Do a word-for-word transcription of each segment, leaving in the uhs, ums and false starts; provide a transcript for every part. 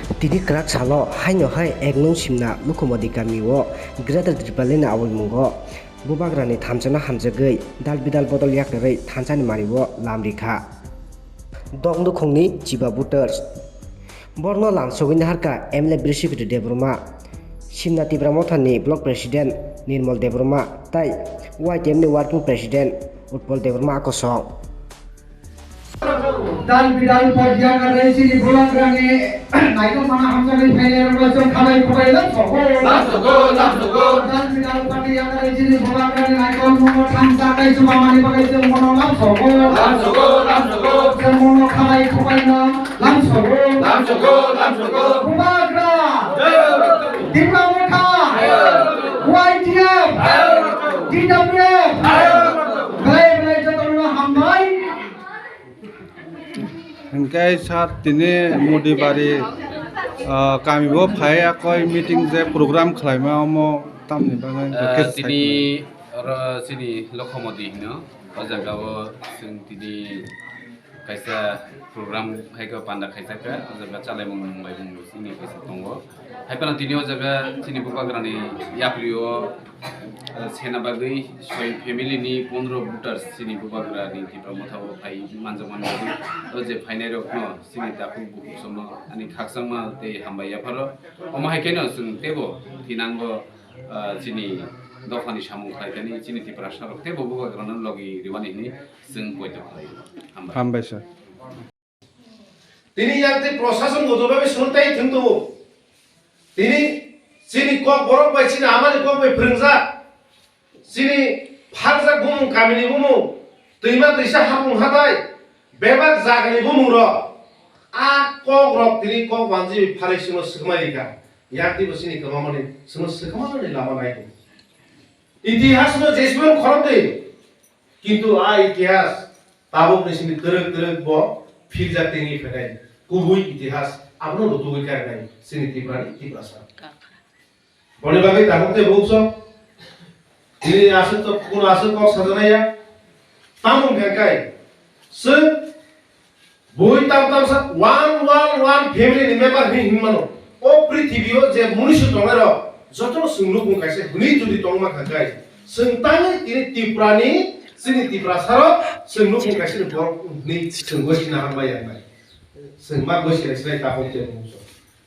Tini kwrak salo haino hai ek nung simna Lukhumodi kamio Greater Tipralandni awimungo Bubagrani thamchano hamjagwi dal bidal bodol yakrwi thansani manio lam rikha. Dongnukhungni chiba voters. Borno lam sogwini harkha M L A Brisipiti Debbarma, Simna Tipra Mothani Block President Nirmal Debbarma tai Y T F ni Working President Utpal Debbarma akosong. Dal bidal pod yakarwi chini Bubagrani naikol mana hamjakwi phainairokno chwng khalai khubai lam sogo. Lam sogo, lam sogo. Dal bidal pod yakarwi chini Bubagrani naikol mungno thamsa kai chubamani bagwi chwng bono lam sogo. Lam sogo, lam sogo. Chwng bono khalai khubaino lam sogo. Lam sogo, lam sogo. Bubagra. Jai. Tipra Motha. Jai. Y T F. Jai. T W F. Jai. Belai belai jotono hambai. Hingke sir tini Modibari, ah, kami bo phai akoi meeting je program khlaima omo tamni bagwi hingke Ah, khe tini saikha. Oro chini Lokhomodi hino, o jaga o chwng tini kaisa program hai khe panda khaijak kha, o jaga chalaimung nunglaimung chini kaisa tongo. Hai phano tini o jaga chini Bubagrani yapri o, eh, sena bagwi soi family ni pondro voters chini Bubagrani Tipra Motha o phai manjakmani bagwi o je phainai rok no chini takhuk bukhuk somno ani khakchangma tei hambai yapharo. Omo hai khe no chwng teibo thinango, eh, chini dophani samung khlai thani chini Tiprasa rok teibo Bubagrano logi rwmani hwnwi chwng poito khlai. Hambai. Hambai sir. Tini yang tei prosason goto bai suntai thwng tongo. Tini chini kok borok bai chini amani kok bai phrwngjak. Chini pharjak bumung kamini bumung, twima twisa hapung hatai, bebak jagani bumung rok. A kok rok tini kok banji phalai sino swkmai rika. Yang tei bo chini kwmamani sino swkmani lama nai. Itihas no jesmon khorok de. Kintu a itihas tabuk ni sini twrwk twrwk bo philjak tengwi phainai kubui itihas abono rutugwi karinai chini Tiprani Tiprasa. Boni bagwi tabuk tei bukso tini aswk to kuno aswk kok sajanai ya. Tamo hwnkha kai swk Bui tam tam sa one one one family ni member hwnwi hwnwi mano. O prithibi o je munusu tongnai rok jotono chwng nukung kaisa hwnwi jodi tongma kha kai, chwng tangwi tini Tripura ni, chini Tiprasa rok chwng nukung kaisa ni borok hwnwi chwng gosina hambai ya nai. Chwng ma gosina sinai tapok je munusu.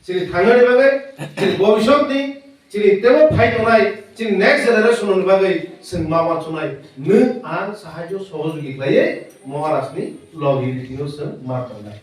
Chini thangnani bagwi, chini bobiswt ni, chini teibo phai tongnai, chini next generation ni bagwi chwng ma wansuknai, nwng ang sahajyo sohojogi khlaiwi Maharaj ni logi ni thwngno chwng ma tongnai.